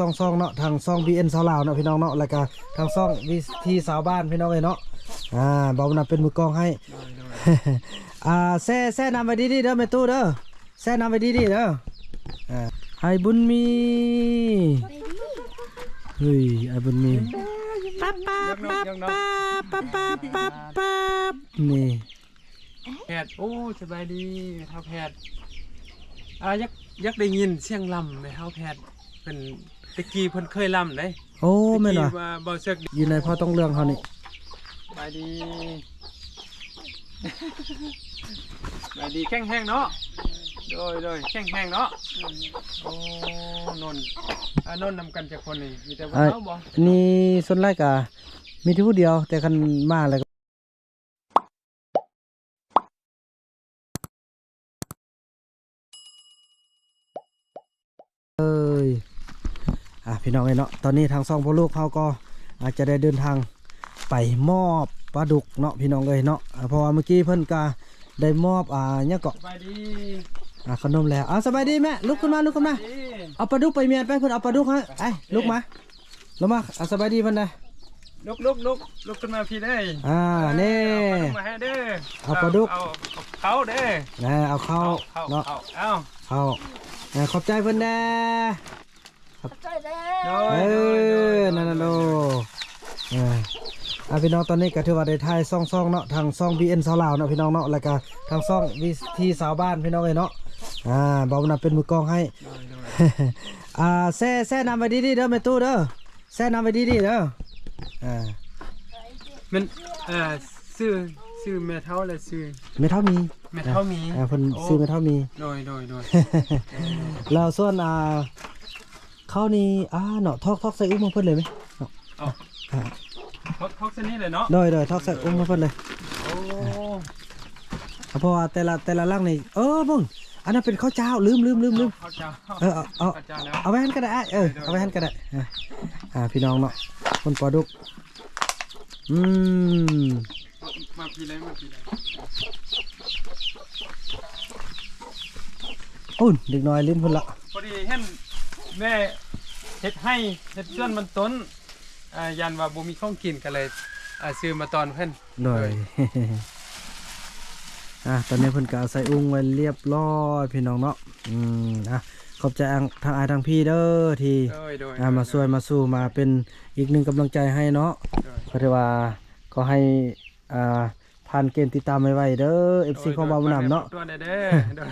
ສອງຊ່ອງເນາະ ທັງຊ່ອງ ບີເອັນ ຊາວລາວເນາະພີ່ນ້ອງເນາະ ແລ້ວກະທັງຊ່ອງວິຖີຊາວບ້ານພີ່ນ້ອງເອີຍເນາະ. ອ່າ ບ່າວບຸນນຳເປັນມືກ້ອງໃຫ້. ໂດຍ ໂດຍ ອ່າ ແຊ ແຊນຳໄວ້ດີໆເດີແມ່ຕູ້ເດີ ແຊນຳໄວ້ດີໆເດີ. ອ່າ ອ້າຍບຸນມີ ເຮີ້ຍ ອ້າຍບຸນມີ ປັບປັບປັບປັບ ປັບປັບປັບປັບ ນີ້ ແພດ. ໂອ້ ສະບາຍດີແມ່ເຖົ້າແພດ. ອ່າ ຢາກ ຢາກໄດ້ຍິນສຽງລຳແມ່ເຖົ້າແພດ ເພິ່ນ ແຕ່ກີ້ເພິ່ນເຄີຍລຳເດ້. ໂອ້ ແມ່ນຫວາ? ແຕ່ກີ້ວ່າເບົາເສິກ ຢູ່ໃນເຜົ່າຕ້ອງເລື່ອງເຮົານີ້. ສະບາຍດີ ສະບາຍດີ ແຂງແຮງເນາະ. ໂດຍ ໂດຍ ແຂງແຮງເນາະ. ໂອ້ ນອນ ອ່າ ນອນນຳກັນຈັກຄົນນີ້ ມີແຕ່ຜູ້ເຖົ້າບໍ່? ນີ້ສ່ວນຫຼາຍກະມີແຕ່ຜູ້ດຽວ ແຕ່ຄັນມາແລ້ວ ເອີຍ ອ່າ ພີ່ນ້ອງເອີຍເນາະ ຕອນນີ້ທາງຊ່ອງພໍ່ລູກເຮົາກໍອາດຈະໄດ້ເດີນທາງໄປມອບປາດຸກເນາະ ພີ່ນ້ອງເອີຍເນາະ. ອ່າ ເພາະວ່າເມື່ອກີ້ເພິ່ນກະໄດ້ມອບ ອ່າ ຫຍັງເກາະ ສະບາຍດີ ອ່າ ຂະໜົມແລ້ວ. ອ່າ ສະບາຍດີແມ່ ລຸກຂຶ້ນມາ ລຸກຂຶ້ນມາ ສະບາຍດີ ເອົາປາດຸກໄປມຽນໄປ ເພິ່ນເອົາປາດຸກໃຫ້. ໄປ ລຸກມາ ລົງມາ ອ່າ ສະບາຍດີເພິ່ນນະ. ລຸກ ລຸກ ລຸກ ລຸກຂຶ້ນມາພີ້ເດີ. ອ່າ ນີ້ ເອົາປາດຸກມາໃຫ້ເດີ ເອົາປາດຸກ ເອົາ ເອົາເຂົ້າເດີ. ນະ ເອົາເຂົ້າ ເອົາເຂົ້າ ເນາະ ເຂົ້າ ເອົາ ເຂົ້າ. ເອີ ຂອບໃຈເພິ່ນແດ່ ຂອບໃຈເດີ. ໂດຍ ເອີ ໂດຍ ໂດຍ ນັ້ນນະ ໂດຍ ໂດຍ ໂດຍ. ເອີ ອ່າ ພີ່ນ້ອງ ຕອນນີ້ກໍຖືວ່າໄດ້ຖ່າຍສອງຊ່ອງເນາະ ທັງຊ່ອງ ບີເອັນ ຊາວລາວເນາະ ພີ່ນ້ອງເນາະ ແລ້ວກໍທັງຊ່ອງວິຖີຊາວບ້ານ ພີ່ນ້ອງເອີຍເນາະ. ອ່າ ບ່າວບຸນນຳເປັນມືກ້ອງໃຫ້. ໂດຍ ໂດຍ ອ່າ ແຊ ແຊນຳໄວ້ດີໆເດີແມ່ຕູ້ເດີ ແຊນຳໄວ້ດີໆເດີ. ອ່າ ແມ່ນ ເອີ ຊື່ ຊື່ແມ່ເຖົ້າ ແລະ ຊື່ແມ່ເຖົ້າມີ ແມ່ເຖົ້າມີ. ອ່າ ເພິ່ນ ໂອ້ ຊື່ແມ່ເຖົ້າມີ. ໂດຍ ໂດຍ ໂດຍ ແລ້ວສ່ວນ ອ່າ ເຂົ້ານີ້ ອ່າ ເນາະ ຖອກ ຖອກໃສ່ອຸ້ມຂອງເພິ່ນເລີຍແມະເນາະ. ເອົາ ອ່າ ຖອກ ຖອກໃສ່ນີ້ເລີຍເນາະ. ໂດຍ ໂດຍ ຖອກໃສ່ອຸ້ມຂອງເພິ່ນເລີຍ. ໂອ້ ອ່າ ເພາະວ່າແຕ່ລະ ແຕ່ລະຫຼັງນີ້ ເອີ ເບິ່ງ ອັນນັ້ນເປັນເຂົ້າຈ້າວ ລືມ ລືມ ລືມ ລືມ ເຂົ້າຈ້າວ. ເອີ ເອົາ ເອົາ ເອົາໄວ້ຫັ້ນກໍໄດ້ອ້າຍ ເອີ ເອົາໄວ້ຫັ້ນກໍໄດ້. ອ່າ ພີ່ນ້ອງເນາະ ຄົນປາດຸກ ອືມ ມາພີ້ເລີຍ ມາພີ້ເລີຍ. ໂອ້ ເດັກນ້ອຍຫຼິ້ນພຸ້ນລະ ພໍດີເຫັນແມ່ເຮັດໄຮ່ເຮັດສວນມັນຕົ້ນ ອ່າ ຢ້ານວ່າບໍ່ມີຂອງກິນກໍເລີຍ ອ່າ ຊື້ມາຕ້ອນເພິ່ນ. ໂດຍ ໂດຍ ອ່າ ຕອນນີ້ເພິ່ນກໍເອົາໃສ່ອຸ້ງໄວ້ລຽບລ້ອຍພີ່ນ້ອງເນາະ. ອືມ ອ່າ ຂອບໃຈທາງອ້າຍທາງພີ່ເດີທີ່ ໂດຍ ໂດຍ ອ່າ ໂດຍ ມາຊ່ວຍ ໂດຍ ມາສູ້ ມາເປັນອີກໜຶ່ງກຳລັງໃຈໃຫ້ເນາະ. ໂດຍ ກໍຖືວ່າຂໍໃຫ້ ອ່າ ຜ່ານເກນຕິດຕາມໄວໆເດີ ເອັຟຊີ ໂດຍ ຂອງ ໂດຍ ບ່າວບຸນນຳເນາະ. ໂດຍ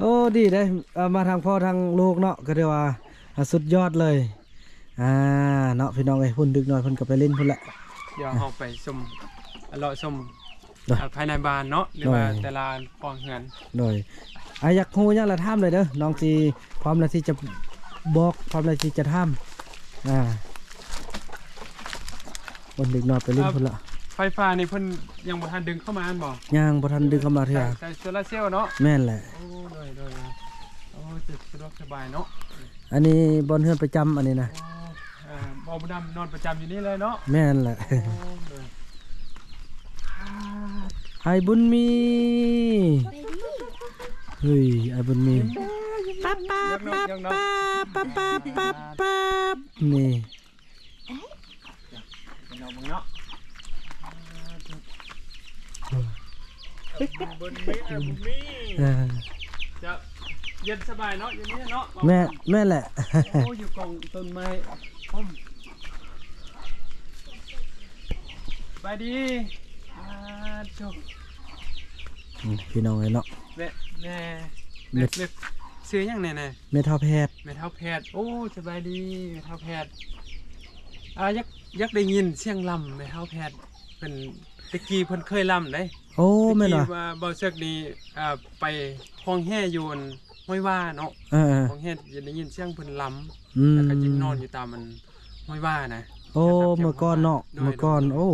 ໂອ້ ດີເດ້ ເອີ ມາທາງພໍ່ທາງລູກເນາະ ກໍຖືວ່າ ອ່າ ສຸດຍອດເລີຍ ອ່າ ເນາະ ພີ່ນ້ອງເອີຍ. ພຸ້ນເດັກນ້ອຍເພິ່ນກໍໄປຫຼິ້ນພຸ້ນແຫຼະ ດຽວເຮົາໄປຊົມ ເລາະຊົມ ໂດຍ ອ່າ ພາຍໃນບ້ານເນາະ ຫຼືວ່າ ໂດຍ ແຕ່ລະຄອງເຮືອນ. ໂດຍ ອ່າ ຢາກຮູ້ຫຍັງລະຖາມເລີຍເດີ ນ້ອງຊິພ້ອມແລ້ວທີ່ຈະບອກ ພ້ອມແລ້ວທີ່ຈະຖາມ. ອ່າ ຄົນເດັກນ້ອຍໄປຫຼິ້ນພຸ້ນລະ. ໄຟຟ້ານີ້ເພິ່ນຍັງບໍ່ທັນດຶງເຂົ້າມາແມ່ນບໍ່? ຍັງບໍ່ທັນດຶງເຂົ້າມາເທື່ອ. ໃສ່ ໃສ່ໂຊລາເຊວເນາະ? ແມ່ນແຫຼະ. ໂອ້ ໂດຍ ໂດຍ ໂອ້ ຈະສະດວກສະບາຍເນາະ. ອັນນີ້ບ່ອນເຮືອນປະຈຳ ອັນນີ້ນະ. ໂອ້ ເອີ ບ່າວບຸນນຳນອນປະຈຳຢູ່ນີ້ເລີຍເນາະ? ແມ່ນແຫຼະ. ໂອ້ ໂດຍ ອ້າຍບຸນມີ ເຮີ້ຍ ອ້າຍບຸນມີ ປັບປັບປັບປັບ ປັບປັບປັບປັບ ນີ້ ເບິ່ງເນາະ ເບິ່ງເນາະ. ເບິ່ງມີ ເບິ່ງມີ ເອີ ຈະເຢັນສະບາຍເນາະ ຢູ່ນີ້ເນາະ. ແມ່ນ ແມ່ນແຫຼະ. ໂອ້ ຢູ່ກົງຕົ້ນໄມ້ ໂອ້ ສະບາຍດີ. ອ່າ ໂທ້ ອືມ ພີ່ນ້ອງເອີຍເນາະ ແມ່ ແມ່ ແມ່ ແມ່ ຊື່ຫຍັງແນ່ນະ? ແມ່ເຖົ້າແພດ ແມ່ເຖົ້າແພດ. ໂອ້ ສະບາຍດີແມ່ເຖົ້າແພດ. ອ່າ ຢາກ ຢາກໄດ້ຍິນສຽງລຳແມ່ເຖົ້າແພດ ເພິ່ນ ແຕ່ກີ້ເພິ່ນເຄີຍລຳເດ້. ໂອ້ ແມ່ນຫວາ? ແຕ່ກີ້ວ່າເບົາເສິກນີ້ ອ່າ ໄປຄອງແຮ່ຢູ່ອັນຫ້ວຍວ່າເນາະ. ເອີໆ ຄອງແຮ່ ໄດ້ຍິນສຽງເພິ່ນລຳ ອືມ ແລ້ວກໍຈິງນອນຢູ່ຕາມອັນຫ້ວຍວ່ານະ. ໂອ້ ເມື່ອກ່ອນເນາະ ໂດຍ ເມື່ອກ່ອນ ໂດຍ ໂອ້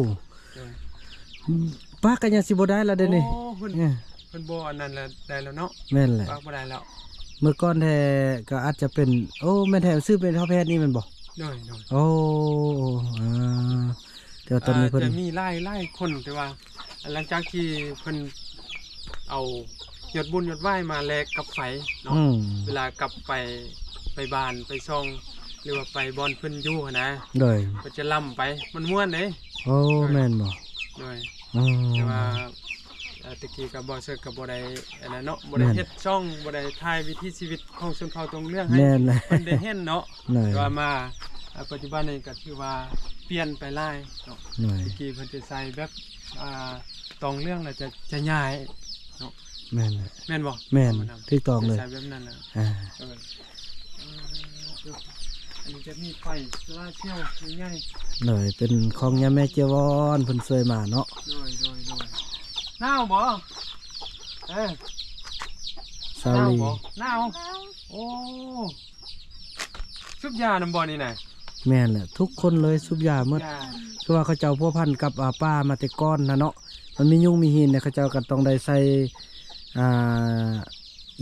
ໂດຍ ປາກກໍຍັງຊິບໍ່ໄດ້ລະເດນີ້. ໂອ້ ເພິ່ນ ເອີ ເພິ່ນບໍ່ອັນນັ້ນລະ ໄດ້ແລ້ວເນາະ. ແມ່ນແຫຼະ ປາກບໍ່ໄດ້ແລ້ວ. ເມື່ອກ່ອນແທ້ກໍອາດຈະເປັນ ໂອ້ ແມ່ນແທ້ ຊື່ເປັນທ້າວແພດນີ້ແມ່ນບໍ່? ໂດຍ ໂດຍ ໂອ້ ອ່າ ແຕ່ວ່າຕອນນີ້ ອ່າ ເພິ່ນ ຈະມີຫຼາຍ ຫຼາຍຄົນ ແຕ່ວ່າຫຼັງຈາກທີ່ເພິ່ນເອົາຍອດບຸນຍອດຫວາຍມາແລກກັບໄຟເນາະ ອືມ ເວລາກັບໄປ ໄປບ້ານໄປຊ່ອງ ຫຼືວ່າໄປບ່ອນເພິ່ນຢູ່ຫັ້ນນະ ໂດຍ ເພິ່ນຈະລຳໄປ ມັນມ່ວນເດ້. ໂອ້ ໂດຍ ແມ່ນບໍ່? ໂດຍ ອືມ ແຕ່ວ່າ ເອີ ແຕ່ກີ້ກໍບໍ່ເຊີກກໍບໍ່ໄດ້ອັນນັ້ນເນາະ ບໍ່ໄດ້ ແມ່ນ ເຮັດຊ່ອງ ບໍ່ໄດ້ຖ່າຍວິຖີຊີວິດຂອງຊົນເຜົ່າຕົງເລື່ອງໃຫ້ ແມ່ນ ເພິ່ນໄດ້ເຫັນເນາະ. ໂດຍ ແຕ່ວ່າມາ ເອີ ປັດຈຸບັນນີ້ກໍຖືວ່າປ່ຽນໄປຫຼາຍເນາະ. ໂດຍ ແຕ່ກີ້ເພິ່ນຈະໃສ່ແບບ ອ່າ ຕອງເລື່ອງແລ້ວຈະ ຈະຫຍ້າຍເນາະ. ແມ່ນແຫຼະ ແມ່ນບໍ່? ແມ່ນ ຖືກຕ້ອງເລີຍ ຈະໃສ່ແບບນັ້ນນະ. ອ່າ ເອີ ເອີ ອັນນີ້ຈະມີໄຟໂຊລາເຊວໃຫຍ່ໆ ໂດຍ ເປັນຂອງຍາແມ່ເຈຍວອນເພິ່ນຊ່ວຍມາເນາະ. ໂດຍ ໂດຍ ໂດຍ ໜາວບໍ່? ເອີ ສາວລີ ໜາວບໍ່? ໜາວ ໂອ້ ສູບຢານຳບໍ່ນີ້ນະ? ແມ່ນແຫຼະ ທຸກຄົນເລີຍສູບຢາໝົດ. ຢາ ຄືວ່າເຂົາເຈົ້າພົວພັນກັບ ອ່າ ປ່າມາແຕ່ກ່ອນນະເນາະ ມັນມີຍຸງມີຫີນເນຍ ເຂົາເຈົ້າກໍຕ້ອງໄດ້ໃສ່ ອ່າ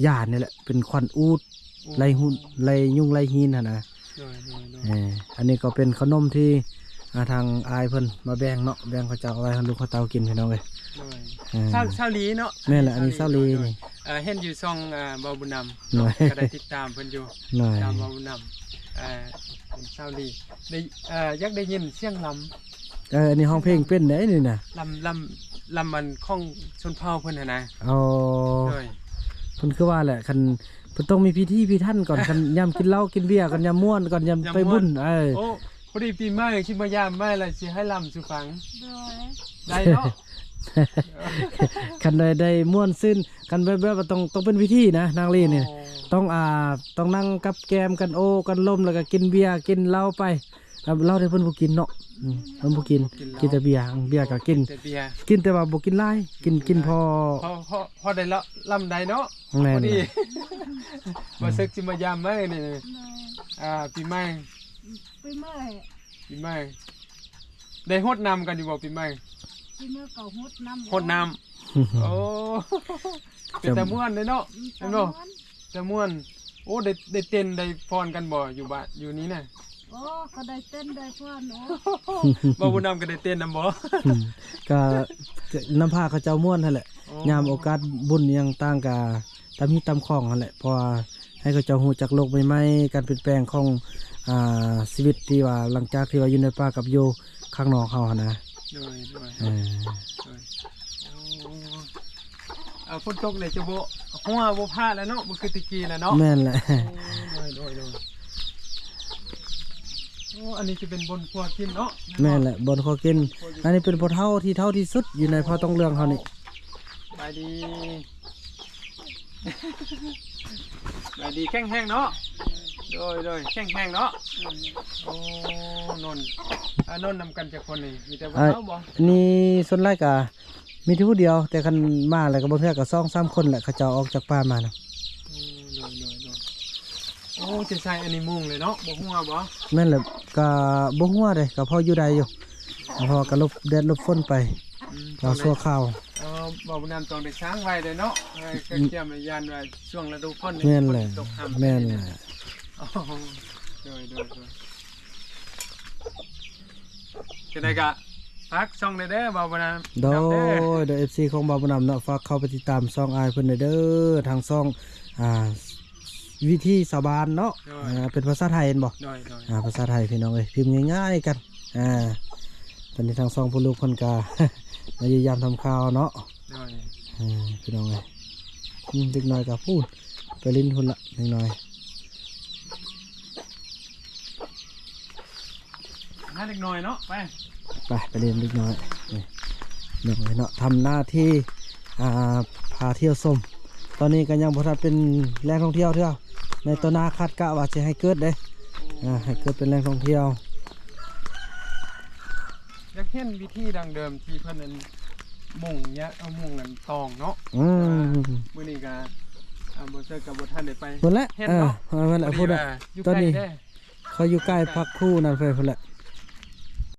ຢານີ້ແຫຼະ ເປັນຂວັນອູດ ໂອ້ ໄລ່ຮຸນ ໄລ່ຍຸງໄລ່ຫີນຫັ້ນນະ. ໂດຍ ໂດຍ ໂດຍ ເອີ ອັນນີ້ກໍເປັນຂະໜົມທີ່ ອ່າ ທາງອ້າຍເພິ່ນມາແບ່ງເນາະ ແບ່ງເຂົາເຈົ້າເອົາໄວ້ໃຫ້ລູກເຂົາເຕົ້າກິນ ພີ່ນ້ອງເອີຍ. ໂດຍ ເອີ ຊາວ ຊາວລີເນາະ. ແມ່ນແຫຼະ ອັນນີ້ຊາວລີ ໂດຍ ນີ້ ເອີ ເຫັນຢູ່ຊ່ອງ ເອີ ບ່າວບຸນນຳ ໂດຍ ເນາະ ກໍໄດ້ຕິດຕາມເພິ່ນຢູ່ ໂດຍ ຕາມບ່າວບຸນນຳ ເອີ ເປັນຊາວລີ ໄດ້ ເອີ ຢາກໄດ້ຍິນສຽງລຳ ເອີ ອັນນີ້ຮ້ອງເພງເປັນເດ້ນີ້ນະ ລຳ ລຳ ລຳອັນຂອງຊົນເຜົ່າເພິ່ນຫັ້ນນະ. ອໍ ໂດຍ ເພິ່ນຄືວ່າແຫຼະ ຄັນເພິ່ນຕ້ອງມີພິທີພິຖັນກ່ອນ ຄັນຍາມກິນເຫຼົ້າກິນເບຍກ່ອນ ຍາມມ່ວນກ່ອນ ຍາມ ຍາມ ໄປບຸນ ມ່ວນ ເອີ ພໍດີປີໃໝ່ຊິມາຢາມໃໝ່ລະຊິໃຫ້ລຳສູ່ຟັງ. ໂດຍ ໄດ້ເນາະ ຄັນໄດ້ ໄດ້ມ່ວນຊື່ນ ຄັນແບບ ແບບວ່າຕ້ອງ ຕ້ອງເປັນພິທີນະ ນາງລີນີ້ ໂອ້ ຕ້ອງ ອ່າ ຕ້ອງນັ່ງກັບແກ້ມກັນ ໂອ້ກັນລົມ ແລ້ວກໍກິນເບຍກິນເຫຼົ້າໄປ. ເຫຼົ້າເດ້ເພິ່ນບໍ່ກິນເນາະ ອືມ ເພິ່ນບໍ່ກິນ ບໍ່ກິນເຫຼົ້າ ກິນແຕ່ເບຍ ເບຍກໍກິນ ກິນແຕ່ເບຍ ກິນແຕ່ວ່າບໍ່ກິນຫຼາຍ ກິນ ກິນພໍ ພໍ ພໍ ພໍໄດ້ລະ ລຳໄດ້ເນາະ. ແມ່ນ ພໍດີ ແມ່ນ ບໍ່ເສິກຊິມາຢາມໃໝ່ນີ້ ແມ່ນ ອ່າ ປີໃໝ່ ປີໃໝ່ ປີໃໝ່ ໄດ້ຫົດນ້ຳກັນຢູ່ບໍ່ປີໃໝ່? ປີໃໝ່ກໍຫົດນ້ຳ ຫົດນ້ຳ ໂອ້ ເປັນຕາມ່ວນເດ້ເນາະ ອືມ ເຫັນບໍ່? ຕາມ່ວນ ຕາມ່ວນ ໂອ້ ໄດ້ ໄດ້ເຕັ້ນໄດ້ຟ້ອນກັນບໍ່ ຢູ່ບ້ານ ຢູ່ນີ້ນະ? ໂອ້ ກໍໄດ້ເຕັ້ນໄດ້ຟ້ອນ ໂອ້ ບໍ່ ຜູ້ນຳກໍໄດ້ເຕັ້ນນຳບໍ່? ອືມ ກໍນຳພາເຂົາເຈົ້າມ່ວນຫັ້ນແຫຼະ ໂອ້ ຍາມໂອກາດບຸນຫຍັງຕ່າງກໍຕາມຮີດຕາມຄອງຫັ້ນແຫຼະ ເພາະວ່າໃຫ້ເຂົາເຈົ້າຮູ້ຈັກໂລກໃໝ່ໆ ການປ່ຽນແປງຂອງ ອ່າ ຊີວິດທີ່ວ່າຫຼັງຈາກທີ່ວ່າຢູ່ໃນປ່າກັບຢູ່ ຂ້າງນອກເຮົາຫັ້ນນະ ໂດຍ ໂດຍ ເອີ ໂດຍ ໂອ້ ອ່າ ຝົນຕົກນີ້ຈະບໍ່ ຮົ້ວບໍ່ພາແລ້ວເນາະ ບໍ່ຄືແຕ່ກີ້ແລ້ວເນາະ ແມ່ນແຫຼະ ໂອ້ ໂດຍ ໂດຍ ໂດຍ ໂອ້ ອັນນີ້ຈະເປັນບ່ອນຄົວກິນເນາະ ແມ່ນແຫຼະ ບ່ອນຄົວກິນ ອັນນີ້ເປັນພໍ່ເຖົ້າທີ່ເຖົ້າທີ່ສຸດຢູ່ໃນເຜົ່າຕົງເລື່ອງເຮົານີ້ ສະບາຍດີ ສະບາຍດີ ແຂງແຮງເນາະ ໂດຍ ໂດຍ ແຂງແຮງເນາະ ໂອ້ ນອນ ອ່າ ນອນນຳກັນຈັກຄົນນີ້ ມີແຕ່ຜູ້ເຖົ້າບໍ່? ນີ້ສ່ວນຫຼາຍກະມີແຕ່ຜູ້ດຽວ ແຕ່ຄັນມາແລ້ວກໍບາງເທື່ອກໍສອງສາມຄົນແຫຼະ ເຂົາເຈົ້າອອກຈາກປ່າມານະ ໂອ້ ໂດຍ ໂດຍ ໂດຍ ໂອ້ ຈະໃສ່ອັນນີ້ມຸງເລີຍເນາະ ບໍ່ຮົ້ວບໍ່? ແມ່ນແຫຼະ ກະບໍ່ຮົ້ວເດ້ ກະພໍຢູ່ໄດ້ຢູ່ ເພາະວ່າກະຫຼົບແດດຫຼົບຝົນໄປ ອືມ ກໍຊົ່ວຄາວ ເອີ ບໍ່ ນ້ຳຕ້ອງໄດ້ສ້າງໄວ້ເດ້ເນາະ ໃຫ້ກະກຽມ ຢ້ານວ່າຊ່ວງລະດູຝົນນີ້ ແມ່ນແຫຼະ ຝົນຕົກຫ້າມ ແມ່ນແຫຼະ ໂອ້ ໂດຍ ໂດຍ ໂດຍ ຈັ່ງໃດກະຝາກຊ່ອງແດ່ເດີ ບ່າວບຸນນຳ ໂດຍ ເດີ ເອັຟຊີ ຂອງບ່າວບຸນນຳເນາະ ຝາກເຂົ້າໄປຕິດຕາມຊ່ອງອ້າຍເພິ່ນແດ່ເດີ ທາງຊ່ອງ ອ່າ ວິຖີຊາວບ້ານເນາະ ໂດຍ ອ່າ ເປັນພາສາໄທແມ່ນບໍ່? ໂດຍ ໂດຍ ອ່າ ພາສາໄທ ພີ່ນ້ອງເອີຍ ພິມງ່າຍໆກັນ ອ່າ ຕອນນີ້ທາງຊ່ອງພໍ່ລູກເພິ່ນກະມາຢ້ຽມຢາມທຳຂ່າວເນາະ ໂດຍ ອ່າ ພີ່ນ້ອງເອີຍ ອືມ ເດັກນ້ອຍກະພຸ້ນ ໄປຫຼິ້ນພຸ້ນລະ ເດັກນ້ອຍ ຫາເດັກນ້ອຍເນາະ ໄປ ໄປ ໄປຫຼິ້ນເດັກນ້ອຍ ນີ້ ເດັກນ້ອຍເນາະ ທຳໜ້າທີ່ ອ່າ ພາທ່ຽວຊົມ ຕອນນີ້ກໍຍັງບໍ່ທັນເປັນແຫຼ່ງທ່ອງທ່ຽວເທື່ອ ໃນຕໍ່ໜ້າຄາດກະວ່າຊິໃຫ້ເກີດເດ້ ອ່າ ໃຫ້ເກີດເປັນແຫຼ່ງທ່ອງທ່ຽວ ຢາກເຫັນວິຖີດັ້ງເດີມທີ່ເພິ່ນນັ້ນມຸງຫຍ້າ ເອົາມຸງນັ້ນຕອງເນາະ ອືມ ມື້ນີ້ກໍ ອ່າ ບໍ່ເຊີກກໍບໍ່ທັນໄດ້ໄປ ພຸ້ນແຫຼະ ເຫັນເນາະ ເອີ ນັ້ນແຫຼະ ພໍດີ ພຸວ່າຢູ່ ຕອນນີ້ ໃກ້ເດ້ ຂ້ອຍຢູ່ໃກ້ພັກຄູນັ້ນເພິ່ນ ພຸ້ນແຫຼະ